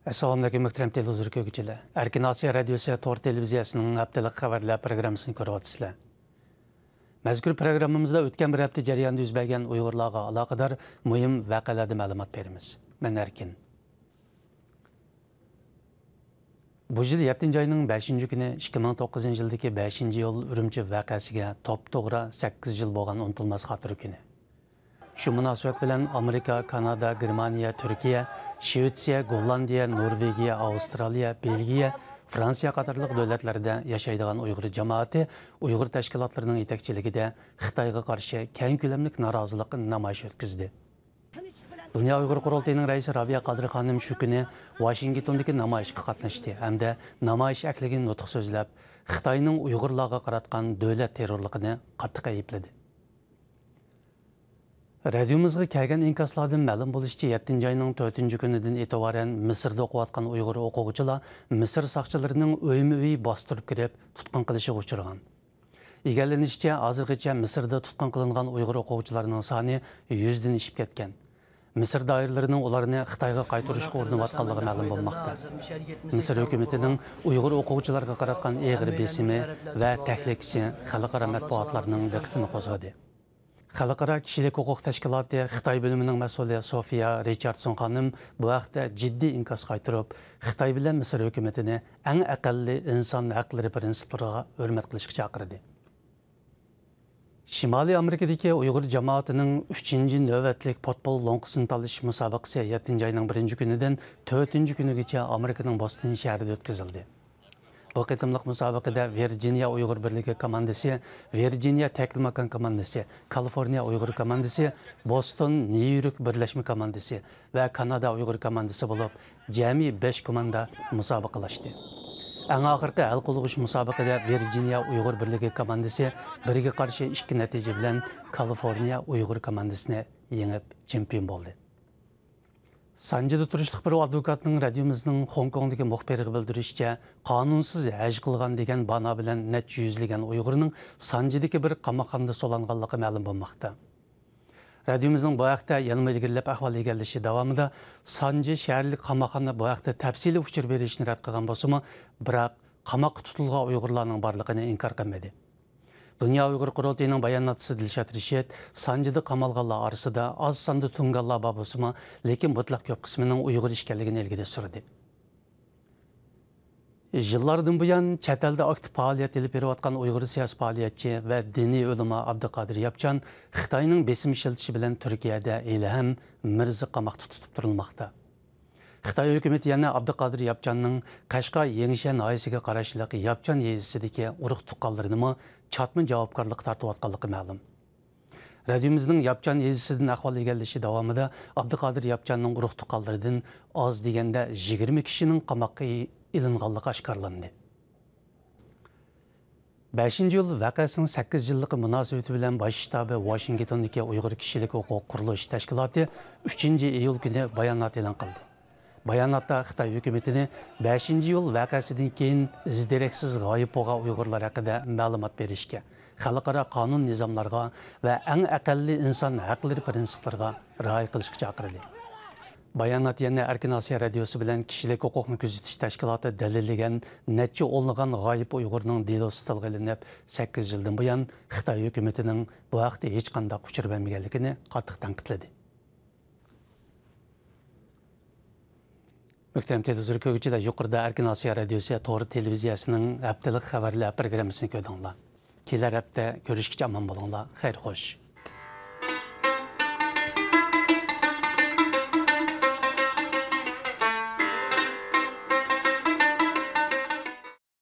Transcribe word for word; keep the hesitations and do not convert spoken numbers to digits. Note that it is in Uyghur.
ئەسسالامۇئەلەيكۇم، مۆھتەرەم تېلېۋىزور كۆرگۈچىلەر. ئەركىن ئاسىيا رادىيوسى تور تېلېۋىزىيەسىنىڭ ھەپتىلىك خەۋەرلەر پروگراممىسىنى كۆرۈۋاتىسىلەر. مەزكۇر پروگراممىمىزدا ئۆتكەن بىر ھەپتە جەريانىدا يۈز بەرگەن ئۇيغۇرلارغا ئالاقىدار مۇھىم ۋەقەلەردىن مەلۇمات بېرىمىز. مەن ئەركىن. بۇ يىل يەتتىنچى ئاينىڭ بەشىنچى كۈنى ئىككى مىڭ توققۇزىنچى يىلدىكى بەشىنچى ئىيۇل ئۈرۈمچى ۋەقەسىگە توپتوغرا سەككىز يىل بولغان ئۇنتۇلماس خاتىرە كۈنى. شۇ مۇناسىۋەت بىلەن ئامېرىكا، كانادا، گېرمانىيە، تۈركىيە، شىۋېتسىيە، گوللاندىيە، نورۋېگىيە، ئاۋسترالىيە، بېلگىيە، فرانسىيە قاتارلىق دۆلەتلەردە ياشايدىغان ئۇيغۇر جامائىتى ئۇيغۇر تەشكىلاتلىرىنىڭ يېتەكچىلىكىدە خىتايغا قارشى كەڭ كۆلەملىك نارازىلىق نامايىشى ئۆتكۈزدى. دۇنيا ئۇيغۇر قۇرۇلتىيىنىڭ رەئىسى رابىيە قادىر خانىم شۇ كۈنى ۋاشىنگتوندىكى نامايىشقا قاتناشتى ھەمدە نامايىش ئەكلىگە نۇتۇق سۆزلەپ، خىتاينىڭ ئۇيغۇرلارغا قاراتقان دۆلەت تېررورلۇقىنى قاتتىق ئەيىبلىدى. رادىيومىزغا كەلگەن ئىنكاسلاردىن مەلۇم بولۇشىچە، يەتتىنچى ئاينىڭ تۆتىنچى كۈنىدىن ئېتىبارەن مىسىردا ئوقۇۋاتقان ئۇيغۇر ئوقۇغۇچىلار مىسىر ساقچىلىرىنىڭ ئۆيمۇ ئۆي باستۇرۇپ كىرىپ، تۇتقۇن قىلىشىغا ئۇچرىغان. ئىگىلىنىشىچە، ھازىرغىچە مىسىردا تۇتقۇن قىلىنغان ئۇيغۇر ئوقۇغۇچىلارنىڭ سانى يۈزدىن ئېشىپ كەتكەن. مىسىر دائىرىلىرىنىڭ ئۇلارنى خىتايغا قايتۇرۇشقا ئۇرۇنۇۋاتقانلىقى مەلۇم بولماقتا. مىسىر ھۆكۈمىتىنىڭ ئۇيغۇر ئوقۇغۇچىلارغا قاراتقان ئېغىر بېسىمى ۋە تەھلىكىسى خەلقئارا مەتبۇئاتلارنىڭ دىققىتىنى قوزغىدى. خەلقئارا كىشىلىك ھوقۇق تەشكىلاتى خىتاي بۆلۈمىنىڭ مەسئۇلى سوفىيا رىچاردسون خانىم بۇ ھەقتە جىددىي ئىنكاس قايتۇرۇپ، خىتاي بىلەن مىسىر ھۆكۈمىتىنى ئەڭ ئەقەللىي ئىنسان ھەقلىرى پىرىنسىپلىرىغا ھۆرمەت قىلىشقا چاقىردى. شىمالىي ئامېرىكىدىكى ئۇيغۇر جامائىتىنىڭ ئۈچىنچى نۆۋەتلىك پۇتبول لوڭقىسىنى تالىشىش مۇسابىقىسى يەتتىنچى ئاينىڭ بىرىنچى كۈنىدىن تۆتىنچى كۈنىگىچە ئامېرىكىنىڭ بوستون شەھىرىدە ئۆتكۈزۈلدى. بۇ قېتىملىق مۇسابىقىدە ۋىرجىنىيە ئۇيغۇر بىرلىكى كوماندىسى، ۋىرجىنىيە تەكلىماكان كوماندىسى، كالىفورنىيە ئۇيغۇر كوماندىسى، بوستون نيۇ يورك بىرلەشمە كوماندىسى ۋە كانادا ئۇيغۇر كوماندىسى بولۇپ، جەمئىي بەش كوماندا مۇسابىقىلەشتى. ئەڭ ئاخىرقى ھەل قىلغۇچ مۇسابىقىدە ۋىرجىنىيە ئۇيغۇر بىرلىكى كوماندىسى بىرگە قارشى ئىككى نەتىجە بىلەن كالىفورنىيە ئۇيغۇر كوماندىسىنى يېڭىپ، چېمپىيون بولدى. سانجىدا تۇرۇشلۇق بىر ئادۋوكاتنىڭ رادىيومىزنىڭ خوڭكوڭدىكى مۇخبىرىغا بىلدۈرۈشىچە، قانۇنسىز ھەج قىلغان دېگەن بانا بىلەن نەچچە يۈزلىگەن ئۇيغۇرنىڭ سانجىدىكى بىر قاماقخانىدا سولانغانلىقى مەلۇم بولماقتا. رادىيومىزنىڭ بۇ ھەقتە يەنىمۇ ئىلگىرىلەپ ئەھۋال ئىگىلىشى داۋامىدا، سانجى شەھەرلىك قاماقخانا بۇ ھەقتە تەپسىلىي ئۇچۇر بېرىشنى رەت قىلغان بولسىمۇ، بىراق قاماققا تۇتۇلغان ئۇيغۇرلارنىڭ بارلىقىنى ئىنكار قىلمىدى. دۇنيا ئۇيغۇر قۇرۇلتىيىنىڭ باياناتچىسى دىلشات رىشىت سانجىدا قامالغانلار ئارىسىدا ئاز ساندا تۇڭگانلار بار بولسىمۇ، لېكىن مۇتلەق كۆپ قىسمىنىڭ ئۇيغۇر ئىكەنلىكىنى ئىلگىرى سۈردى. يىللاردىن بۇيان چەت ئەلدە ئاكتىپ پائالىيەت ئېلىپ بېرىۋاتقان ئۇيغۇر سىياسىي پائالىيەتچى ۋە دىنىي ئۆلىما ئابدۇقادىر ياپچان خىتاينىڭ بېسىم ئىشلىتىشى بىلەن تۈركىيەدە ھېلىھەم مىرزا قاماقتا تۇتۇپ تۇرۇلماقتا. خىتاي ھۆكۈمىتى يەنە ئابدۇقادىر ياپچاننىڭ قەشقەر يېڭىشەھەر ناھىيەسىگە قاراشلىق ياپچان يېزىسىدىكى ئۇرۇق تۇغقانلىرىنىمۇ چاتما جاۋابكارلىققا تارتىۋاتقانلىقى مەلۇم. رادىيومىزنىڭ ياپچان يېزىسىدىن ئەھۋال ئىگىلىشى داۋامىدا ئابدۇقادىر ياپچاننىڭ ئۇرۇق تۇغقانلىرىدىن ئاز دېگەندە يىگىرمە كىشىنىڭ قاماققا ئېلىنغانلىقى ئاشكارىلاندى. بەشىنچى ئىيۇل ۋەقەسىنىڭ سەككىز يىللىقى مۇناسىۋىتى بىلەن باش شتابى ۋاشىنگتوندىكى ئۇيغۇر كىشىلىك ھوقۇق قۇرۇلۇشى تەشكىلاتى ئۈچىنچى ئىيۇل كۈنى بايانات ئېلان قىلدى. باياناتتا خىتاي ھۆكۈمىتىنى بەشىنچى ئىيۇل ۋەقەسىدىن كېيىن ئىز دېرەكسىز غايىب بولغان ئۇيغۇرلار ھەققىدە مەلۇمات بېرىشكە، خەلقئارا قانۇن نىزاملارغا ۋە ئەڭ ئەقەللىي ئىنسان ھەقلىرى پىرىنسىپلىرىغا رىئايە قىلىشقا چاقىردى. بايانات يەنە ئەركىن ئاسىيا رادىيوسى بىلەن كىشىلىك ھوقۇقنى كۆزىتىش تەشكىلاتى دەلىللىگەن نەچچە ئونلىغان غايىب ئۇيغۇرنىڭ دېلوسى تىلغا ئېلىنىپ، سەككىز يىلدىن بۇيان خىتاي ھۆكۈمىتىنىڭ بۇ ھەقتە ھېچقانداق ئۇچۇر بەرمىگەنلىكىنى قاتتىق تەنقىدلىدى. مۆھتەرەم تېلېۋىزور كۆرگۈچىلەر، يۇقىرىدا ئەركىن ئاسىيا رادىيوسى تور تېلېۋىزىيەسىنىڭ ھەپتىلىك خەۋەرلەر پروگراممىسىنى كۆردۈڭلار. كېلەر ھەپتە كۆرۈشكىچە ئامان بولۇڭلار. خەير خوش.